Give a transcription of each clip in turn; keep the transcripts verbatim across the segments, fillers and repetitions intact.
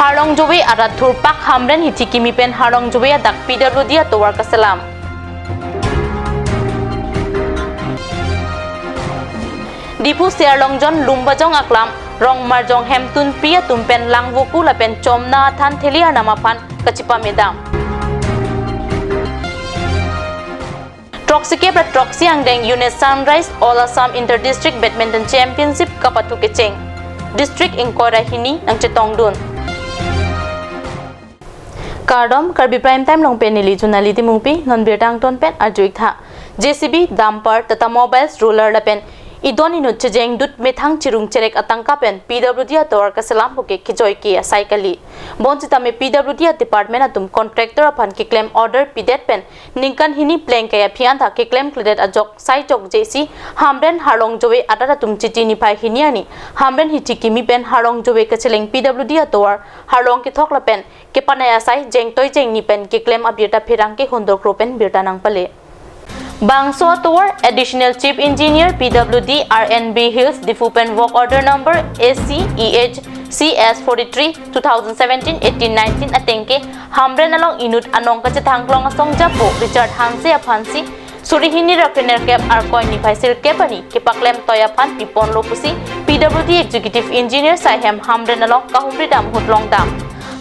Harlong Joe arat thurpak Hamren hithi kimi pen Harlong Joe adak P W D atovar kaselam. Diphu Sialong Jon Lumbajong aklam Rongmarjong Hemtunpi atum pen langvoku lapen chomna athan theli arnam aphan kachipamedam. Throksi kep ra throksi angdeng Unit Sunrise All Assam Inter District Badminton Championship kapathu kecheng. District ingkoi ra hini nangchetongdun. Kardom, Karbi Prime Time along pen neli Junali Timungpi, non birta angton pen arju-ik tha. J C B, dumper, Tata Mobiles, roller lapen idon inut chejengdut methang chirung cherek atangka pen P W D atovar kaselam puke kejoike asai kali. Bonsitame P W D a department atum contractor aphan keklem order pidet pen ningkan hini plengkai aphi anta keklemkledet ajok sai chokjesi Hamren Harlong Joe arat atum Chiti niphai hini arni Hamren hithi kimi pen Harlong Joe kacheleng P W D atovar Harlong kethok lapen kepanai asai jengtoi jengni pen keklem abirta pherangke Hundok Ro pen birta nangpale. Bangso atovar Additional Chief Engineer P W D R N B Hills Diphu pen work order number A C E H C S forty-three two thousand seventeen eighteen nineteen atengke Hamren along inut anong kachethang klong asong japo Richard Hanse aphansi suri hini ra krenerkep Arkoi niphai sirkep arni kepaklem toi aphan piponlo pusi P W D Executive Engineer saihem Hamren along kahumri dam ahut longdam.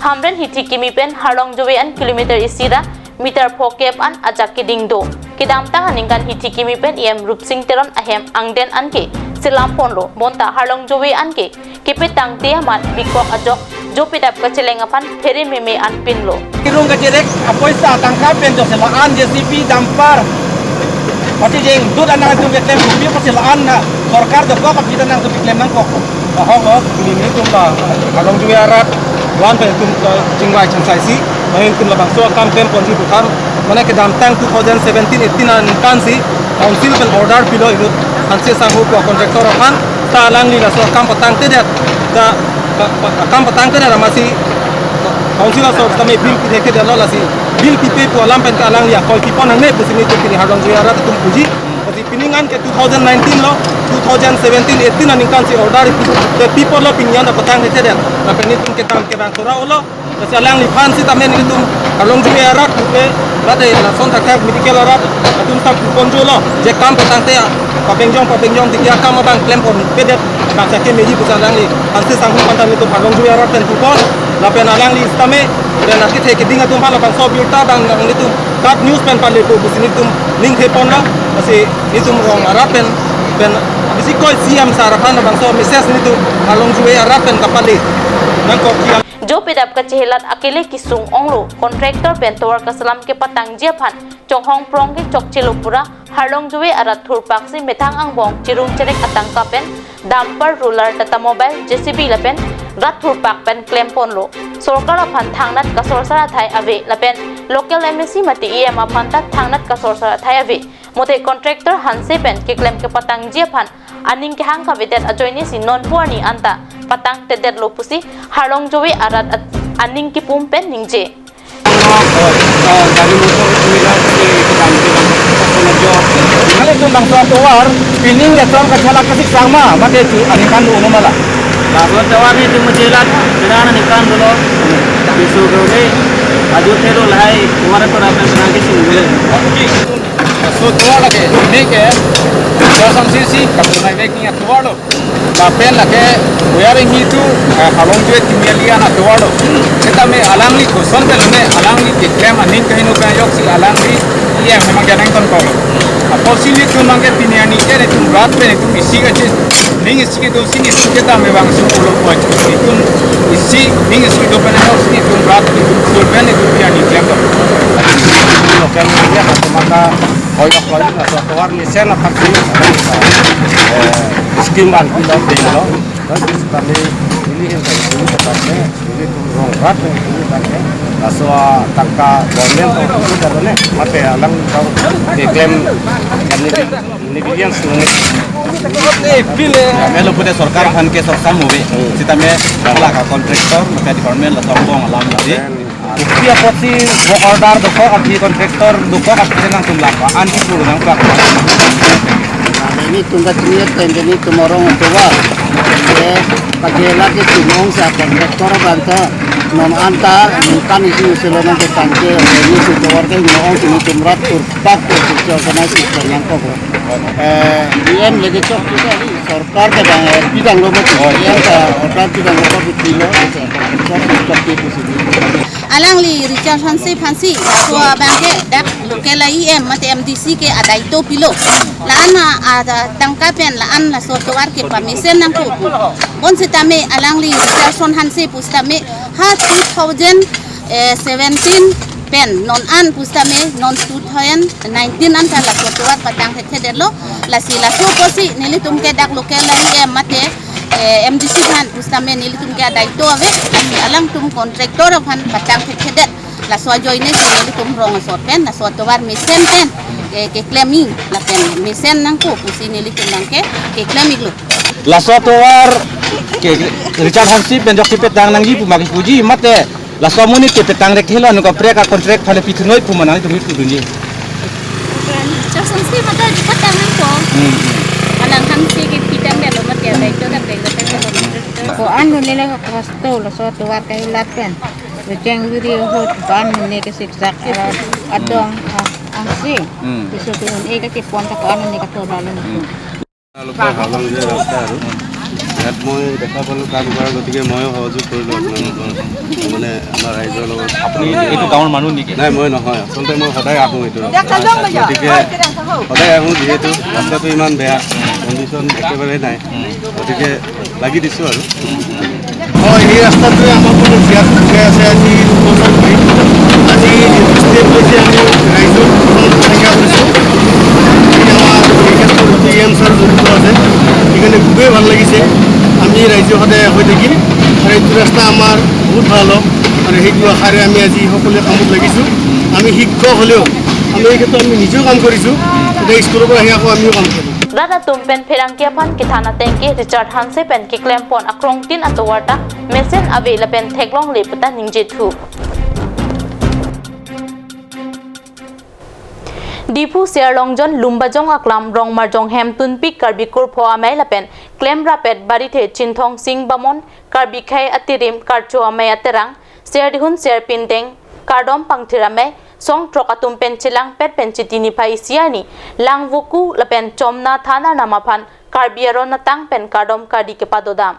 Hamren hithi kimi pen Harlong Joe an kilometer isi ra meter phokep an ajak keding do. Kedamtang aningkan hithi kimi pen E M Rupsing Teron ahem angden anke selam ponlo. Bonta Harlong Joe anke kepetangte amat bikok ajok Joe pedap kacheleng aphan phere meme an pinlo. Kirung kacherek apoisa atangka pen jose la-an J C B dumper pachejengdut anang atum keklem kopi pasi la-an na sorkar dokok aphi ta nangtum keklem nangkok. Ahok ok, nelitum la Harlong Joe arat duan pen itum, eh, chingvai chingsaisi, lahin itum labangso akam klem ponji pu tham, mane kedamtang two thousand seventeen eighteen aningkan si council pen order pilo inut Hanse Sangho pu contractor aphan, ta alangli laso akam patangtedet, ta, ta, ta, akam patangtedet amatsi council aso tame bill pithekthedetlo lasi bill pipe pu alam pen ta alangli akoi pipon nangne pusi nelitum pini Harlong Joe arat atum puji. Lasi pining an ke two thousand nineteen lo, two thousand seventeen eighteen aningkan si order ipi, te piponlo pini an ta patangtedet. Lapen nelitum kedam kevang thora-olo. Lasi alangliphan sitame nelitum Harlong Joe arat ke, late lason thakthak medical arat atum ta puponjolo. Je kam patangte pabengjong pabengjong tiki akam abang klemponpedet bangsa kemeji pusi alangli Hanse Sangho aphan ta nelitum Harlong Joe arat pen pupon. Lapen alangli sitame, pen akethe keding atum aphan labangso birta abang nelitum KAT News pen palepo pusi nelitum ning theponlo. Lasi nelitum rong arat pen, pen bisi koi C M sir aphan labangso message nelitum Harlong Joe arat pen kapale nangkok kiam. Joe pedap kachehelat akele kesung onglo, contractor pen tovar kaselam kepatangji aphan chonghong prong ke chokchelo pura, Harlong Joe arat thurpaksi methang angbong chirung cherek atangka pen dumper, roller, Tata Mobile, J C B lapen rat thurpak pen klemponlo. Sorkar aphan thangnat kasorsar athai ave lapen local M A C mate E M aphan ta thangnat kasorsar athai ave. Mote contractor Hanse pen keklem kepatangji aphan aning kehang kavedet ajoine si nonpu arni anta patangtedetlo pusi Harlong Joe arat at-, aning kepum pen ningje. Kali itum bangso atovar pining jatong kachalak kasik sang ma, mate chu aningkan do uno mala. Bangso atovar nelitum majelat, pera aningkan dolo. Bisu dolo. Aju thelo lahai, kumara kora pen pernah kisung dulu. Laso atovar lake, neke, dua samsisi, kapunai vek ni atovar lo. Lapen lake, wiring hitu, eh, Harlong Joe kimi ali an atovar lo. Setame alangli koson pelone, alangli keklem aning kaheno kajoksi alangli, iya memang janang ton kolo. Apotsi nelitum mangke pini arni ke nelitum rat pen nelitum isi kache, ning isi kedo si nelitum kedam abang si pulo poi. Nelitum isi, ning isi kedo pen ajoksi nelitum rat, nelitum sul pen nelitum pini arni klem lo. Local media, maka koyok koyok, atau keluar mesen apa sih? Eh, scheme ban kita deng lo. Dan terus kami ini yang kami ini tepatnya, ini tuh rong rat yang ini tepatnya. Laso atangka government atau itu karena mate alang tau keklem kami negligence nung. Kami lo punya sorkar aphan ke sorkar mubi. Sitame ala ka contractor, mate department la tongkong alam tadi. Kopi apotsi work order dokok aphi, contractor dokok aphi nangtum lapa, an kipu nangplak. Nelitum kachiniat pen nelitum arong atovar. Ye, pagela ke chimong sa contractor abang ta. Non anta ningkan isi usi lo nang ketang ke ini si tovar ke ini ong sini tumrat turpak ke sisi organize nang kok. Eh, D M lagi chok kita ni sorkar ke bang eh, bidang lo mati. D M ka order bidang lo mati kilo. Chok chok di posisi. Alangli Richard Hanse aphansi, so abang ke dak local E M mate M D C ke adaito pilo. La-an ha ada tangka pen la-an laso tovar ke pamesen nangkok. Bonsitame alangli Richardson Hanse pusitame ha two thousand seventeen pen non an pusitame non two thousand nineteen anta laso tovar patang thekthe detlo. Lasi laso apotsi nelitum ke dak local E M mate eh, M D C aphan pusitame nelitum ke adaito ave, lasi alangtum contractor aphan patang thekthe det. Laso ajoine si nelitum rong asor pen laso tovar mesen pen eh, keklem-i lapen mesen nangkok pusi nelitum abang ke keklem-iklo. Laso tovar ke Richard Hanse pen jok si petang nangji pu ma kipuji mate laso amonit ke petang rekthelo, anut kaprek a contract aphan le pithu noi pu ma nangtum pu dunji. Richard Hanse mate jok petang nangkok. Hmm. Alang Hanse ke pitang detlo mate adaito dak pen dak pen. Ko-an neli le kosto laso tovar ke hilat pen. Rejeng viri ahut ko-an neli ke siksak, eh, adong, ah, angsi. Hmm. Piso ke un-e ke kipon ta ko-an neli ke tovar lo. Hmm. আপোনালোকৰ হাবুং যে ৰাস্তা আৰু ইয়াত মই দেখা পালোঁ কাম কৰা, গতিকে ময়ো সহযোগ কৰিলোঁ আপোনালোকৰ। মানে আমাৰ ৰাইজৰ লগত। আপুনি এইটো গাঁৱৰ মানুহ নেকি? নাই, মই নহয়, আচলতে মই সদায় আহোঁ এইটো ৰাস্তাত। গতিকে সদায় আহোঁ, যিহেতু ৰাস্তাটো ইমান বেয়া, কণ্ডিশ্যন একেবাৰে নাই, গতিকে লাগি দিছোঁ আৰু। হয়, এই ৰাস্তাটোৱে আমাক মানে জীয়াত জীয়াই আছে। আজি দুবছৰ ধৰি আজি ষ্টেপ লৈছে, আমি ৰাইজৰ ওচৰত এনেকৈ আছোঁ। এতিয়া আমাৰ এই ক্ষেত্ৰত ডি এম ছাৰ জড়িত আছে, সেইকাৰণে খুবেই ভাল লাগিছে। আমি ৰাইজে সদায় হৈ থাকিম আৰু এইটো ৰাস্তা আমাৰ বহুত ভাল হওক আৰু সেইটো আশাৰে আমি আজি সকলোৱে কামত লাগিছোঁ। আমি শিক্ষক হ'লেও আমি এই ক্ষেত্ৰত আমি নিজেও কাম কৰিছোঁ, এতিয়া স্কুলৰ পৰা আহি আকৌ আমিও কাম কৰিম। Rat atum pen pherangke aphan kethan ateng ke Richard Hanse pen keklem pon akrongtin atovar ta mesen ave lapen theklongle puta ningje thu. Diphu Sialongjon Lumbajong Aklam Rongmarjong Hemtunpi Karbi Kurpho Amei lapen Klemrapet Barithe Chinthong Sing Bamon Karbi Khei Atirim Karcho Amei Aterang Siardihun Siarpindeng Kardom Pangthir Amei Song throk atum pen chelangpet pen Chiti niphai isi arni Langvoku lapen Chomna than arnam aphan Karbi aron atang pen kardom kardi kepadodam.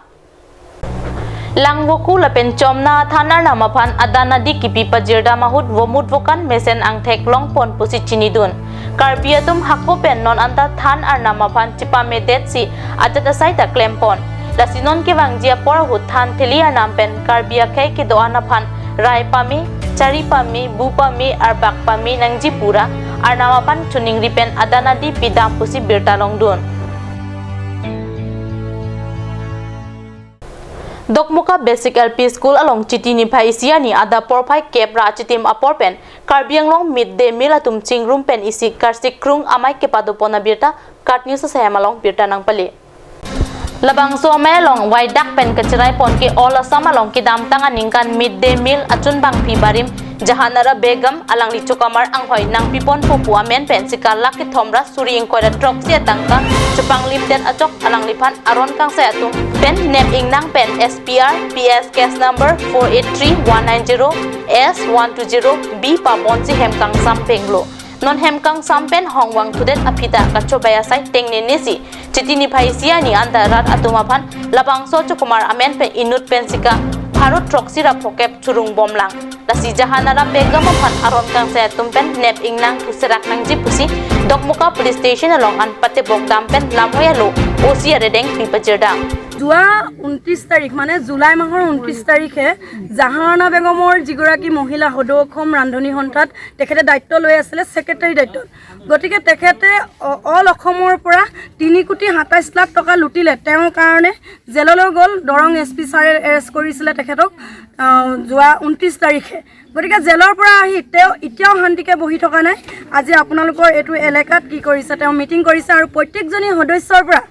Langvoku lapen Chomna than arnam aphan adan adi kipi pajirdam ahut vomut vokan mesen angthek longpon pusi chinidun. Karbi atum hako pen non anta than arnam aphan chipamedet si ajat asai ta klempon. Lasi non kevangji apor ahut than theli arnam pen Karbi akhei kedo-an aphan rai pame, chari pame, bu pame, arbak pame nangji pura arnam aphan choningri pen adan adi pidam pusi birta longdun. Dokmoka Basic L P School along Chiti niphai isi arni adap porphai kep ra achitim apor pen Karbi Anglong Mid Day Meal atum chingrum pen isi karsikrung amei kepadopon abirta KAT News asai hem along birta nangpale. Labangso amei along waidak pen kacherai pon ke All Assam along kedamtang aningkan Mid Day Meal achunbangpi barim Jahanara Begum alangli chokamar anghoi nangpipon popu amen pen sika lakh kethom ra suri ingkoi ra throksi atangka chepanglimdet ajok alangliphan aron kangsai atum pen nep ingnang pen S P R P S case number four eight three one nine zero S one two zero B pabonsi hem kangsam penglo. Non hem kangsam pen hongvang thudet aphi ta kachobei asai tengnenesi Chiti niphai isi arni anta rat atum aphan labangso chokamar amen pen inut pen sika pharo throksi ra phokep churung bomlang. Lasi Jahanara Begum aphan aron kangsai atum pen nep ingnang thu serak nangji pusi Dokmoka Police Station along an patebok dam pen lamhoi alo O C aredeng pi pajirdam. যোৱা ঊনত্ৰিছ তাৰিখ, মানে জুলাই মাহৰ ঊনত্ৰিছ তাৰিখে জাহানাৰা বেগমৰ যিগৰাকী মহিলা সদৌ অসম ৰান্ধনী সন্থাত তেখেতে দায়িত্ব লৈ আছিলে, ছেক্ৰেটাৰী দায়িত্বত। গতিকে তেখেতে অ-, অল অসমৰ পৰা তিনি কোটি সাতাইছ লাখ টকা লুটিলে। তেওঁৰ কাৰণে জেললৈ গ'ল। দৰং এছ পি ছাৰে এৰেষ্ট কৰিছিলে তেখেতক, আহ, যোৱা ঊনত্ৰিছ তাৰিখে। গতিকে জেলৰ পৰা আহি তেওঁ এতিয়াও শান্তিকে বহি থকা নাই। আজি আপোনালোকৰ এইটো এলেকাত কি কৰিছে, তেওঁ মিটিং কৰিছে আৰু প্ৰত্যেকজনী সদস্যৰ পৰা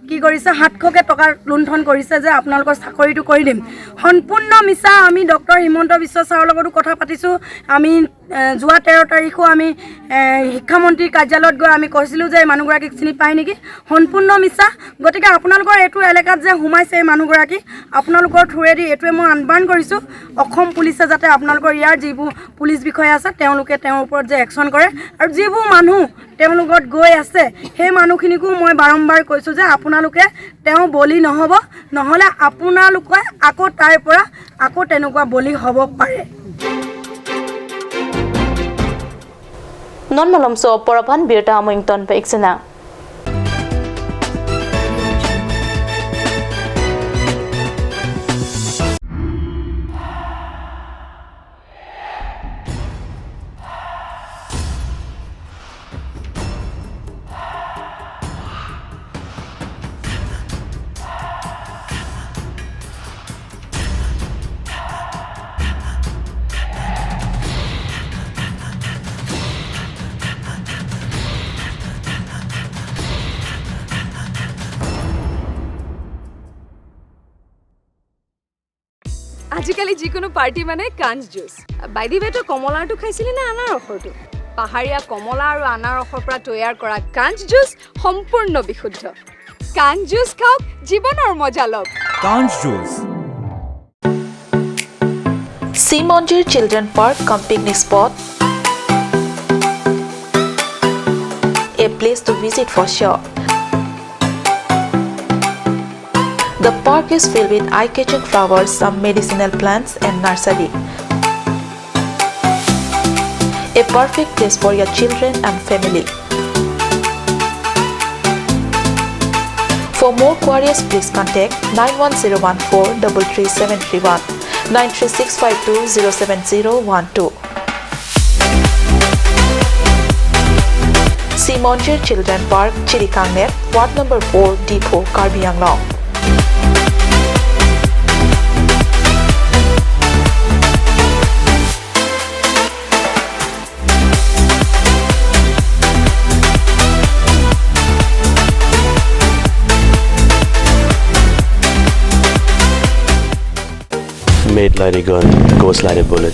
কি কৰিছে, সাতশকে টকা লুণ্ঠন কৰিছে যে আপোনালোকৰ চাকৰিটো কৰি দিম। সম্পূৰ্ণ মিছা। আমি ডক্টৰ হিমন্ত বিশ্ব ছাৰৰ লগতো কথা পাতিছোঁ। আমি এ, যোৱা তেৰ তাৰিখো আমি, এ, শিক্ষামন্ত্ৰীৰ কাৰ্যালয়ত গৈ আমি কৈছিলোঁ যে এই মানুহগৰাকীক চিনি পায় নেকি? সম্পূৰ্ণ মিছা। গতিকে আপোনালোকৰ এইটো এলেকাত যে সোমাইছে এই মানুহগৰাকী, আপোনালোকৰ থ্ৰুৱেদি এইটোৱে মই আহ্বান কৰিছোঁ, অসম পুলিচে যাতে আপোনালোকৰ ইয়াৰ যিবোৰ পুলিচ বিষয়া আছে, তেওঁলোকে তেওঁৰ ওপৰত যে একশ্যন কৰে, আৰু যিবোৰ মানুহ তেওঁলোকত গৈ আছে, সেই মানুহখিনিকো মই বাৰম্বাৰ কৈছোঁ যে আপোনালোকে তেওঁ বলি নহ'ব, নহ'লে আপোনালোকে আকৌ তাৰ পৰা আকৌ তেনেকুৱা বলি হ'ব পাৰে। Non malomso apor aphan birta amoi ingtonpik sinang. আজিকালি যিকোনো পাৰ্টি মানে কাঞ্চ জুচ। বাই দি ৱে, তই কমলাৰটো খাইছিলি নে আনাৰসৰটো? পাহাৰীয়া কমলা আৰু আনাৰসৰ পৰা তৈয়াৰ কৰা কাঞ্চ জুচ সম্পূৰ্ণ বিশুদ্ধ। কাঞ্চ জুচ খাওক, জীৱনৰ মজা লওক। Kanch Juice. Simonjir Children Park cum picnic spot. A place to visit for sure. The park is filled with eye-catching flowers, some medicinal plants and nursery. A perfect place for your children and family. For more queries, please contact nine one zero one four double three seven three one, nine three six five two zero seven zero one two. Simonjir Children Park, Chirikangnet, Ward number four, Diphu, Karbi Anglong. Made like a gun, goes like a bullet.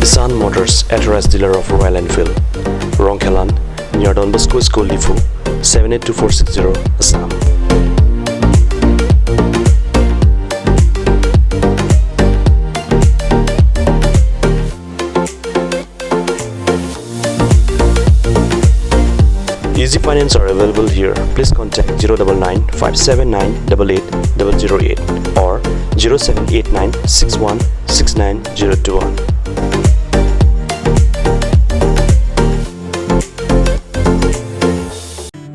Isan Motors, authorized dealer of Royal Enfield. Rongkhelan, near Don Bosco School, Diphu, seven eight two four six zero, Assam. Easy finance are available here. Please contact zero double nine five seven nine double eight double zero eight or zero seven eight nine six one six nine zero two one.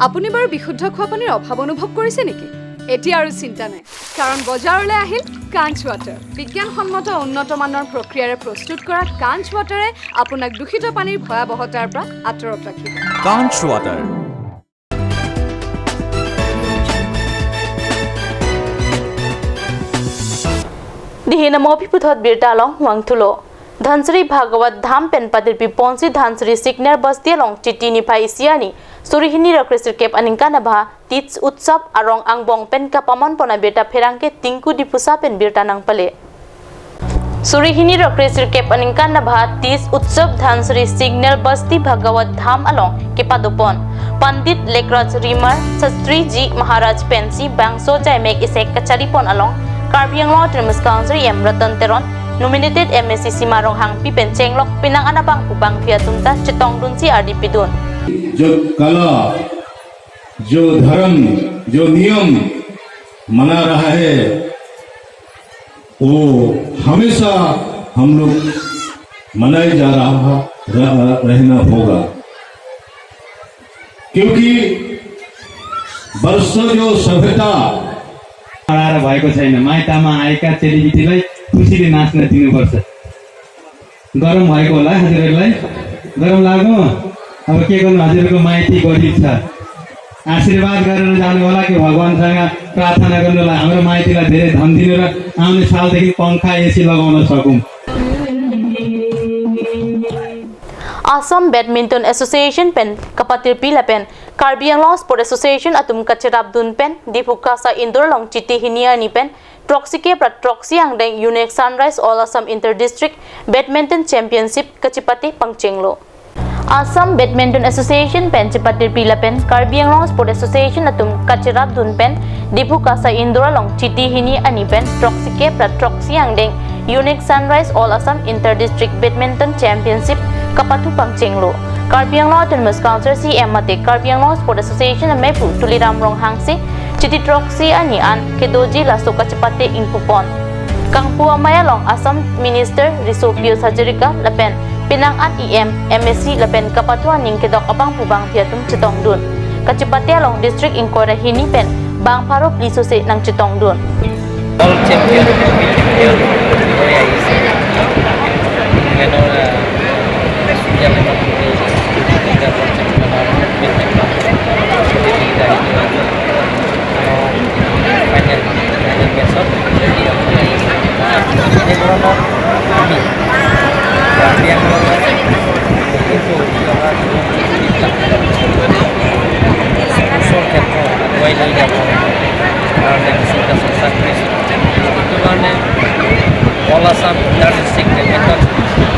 আপুনি বাৰু বিশুদ্ধ খোৱা পানীৰ অভাৱ অনুভৱ কৰিছে নেকি? এতিয়া আৰু চিন্তা নাই, কাৰণ বজাৰলৈ আহিল কাঞ্চ ৱাটাৰ। বিজ্ঞানসন্মত উন্নত মানৰ প্ৰক্ৰিয়াৰে প্ৰস্তুত কৰা কাঞ্চ ৱাটাৰে আপোনাক দূষিত পানীৰ ভয়াৱহতাৰ পৰা আঁতৰত ৰাখিব। Kanch Water. Dihina mopi puthot birta along wangthulo. Dhansiri Bhagawat Dham pen patirpi ponsi Dhansiri Signal Basti along Chiti niphai isi arni suri hini ra kresirkep aningkan abha Teej Utsav arong angbong pen kapamon pon abirta pherangke Tinku Diphusa pen birta nangpale. Suri hini ra kresirkep aningkan abha Teej Utsav Dhansiri Signal Basti Bhagawat Dham along kepado pon. Pandit Lekraj Rimar Sastri Ji Maharaj pensi bangso jaimek isek kachari pon along Karbi Anglong Autonomous Council E M Ratan Teron, nominated M A C Sima Ronghangpi pen chenglok penang an abangphu bangphi atum ta chetongdunsi ardi pidun. जो कला, जो धर्म, जो नियम मना रहा है, वो हमेशा हम लोग मनाए जा रहा, रह-, रहना होगा, क्योंकि वर्षों जो सभ्यता। अडार भएको छैन। माइतमा आएका चेलीबेटीलाई खुसीले नाच्न दिनुपर्छ। गरम भएको होला हजुरहरूलाई? गरम लाग्यो? अब के गर्नु, हजुरहरूको माइती गरिब छ। आशीर्वाद गरेर जानु होला कि भगवानसँग प्रार्थना गर्नु होला, हाम्रो माइतीलाई धेरै धन दिनु र आउने सालदेखि पङ्खा एसी लगाउन सकौँ। Assam Badminton Association pen kapatirpi lapen Karbi Anglong Sport Association atum kacherapdun pen Diphu Kasa Indoor along Chiti hini arni pen throksi kep ra throksi angdeng Unique Sunrise All Assam Inter District Badminton Championship kachepate pangchenglo. Assam Badminton Association pen chepatirpi lapen Karbi Anglong Sport Association atum kacherapdun pen Diphu Kasai Indoor along Chiti hini arni pen throksi kep ra throksi angdeng Unique Sunrise All Assam Inter District Badminton Championship kapathu pangchenglo. Karbi Anglong Autonomous Council C E M mate Karbi Anglong Sport Association amepu Tuliram Ronghang si Chiti throksi arni an kedoji laso kachepate ingpupon. Kangpu amei along Assam Minister Riso Pius Hazarika lapen penang an E M, M A C lapen kapathu aning kedok abang pu bangphi atum chetongdun. Kachepate along district ingkoi ra hini pen bang pharo phli sose nangchetongdun. World champion, champion, Final, final match-ot. Enekdhoronor ami Karbi Anglong, কিন্তু sports-or ক্ষেত্ৰত আগুৱাই লৈ যাব কাৰণে চিন্তা চৰ্চা কৰিছোঁ। সেইটো কাৰণে All Assam Inter District Badminton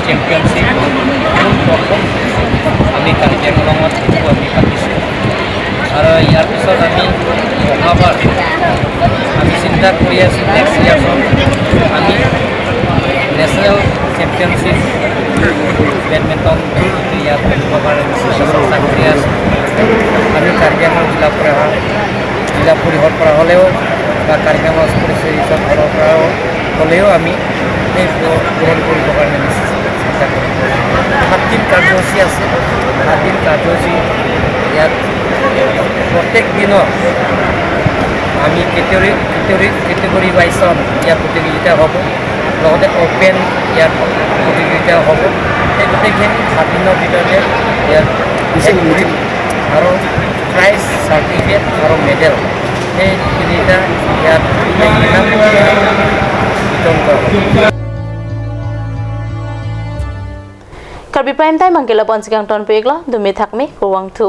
Championship প্ৰথম আমি কাৰ্বি আংলঙত এইটো আমি পাতিছোঁ। আৰু ইয়াৰ পিছত আমি অহাবাৰ আমি চিন্তা কৰি আছোঁ নেক্সট ইয়াৰ্ছত আমি নেশ্যনেল চেম্পিয়নশ্বিপ বেডমিণ্টন ইয়াত খেলিবৰ কাৰণে বিশেষ চেষ্টা কৰি আছোঁ। আমি কাৰ্বি আংলং জিলা পৰা, জিলা পৰিষদৰ পৰা হ'লেও বা কাৰ্বি আংলং স্পৰ্টছ এছ'চিয়েশ্যনৰ ফালৰ পৰাও হ'লেও আমি এই পূৰণ কৰিবৰ কাৰণে আমি চেষ্টা কৰিম। সাত দিন কাৰ্যসূচী আছে। সাত দিন কাৰ্যসূচী ইয়াত প্ৰত্যেক দিনৰ আমি কেটেগৰী, কেটেগৰী, কেটেগৰী ৱাইজত ইয়াত প্ৰতিযোগিতা হ'ব, লগতে অপেন ইয়াত প্ৰতিযোগিতা হ'ব। এই গোটেইখিনি সাত দিনৰ ভিতৰতে ইয়াত শেষ কৰিম। আৰু প্ৰাইজ, চাৰ্টিফিকেট আৰু মেডেল, এই তিনিটা ইয়াত বিতৰণ কৰা হ'ব। Karbi Prime Time abangke la-an si kangtonpik lo, dumi thakmi, kurvangthu.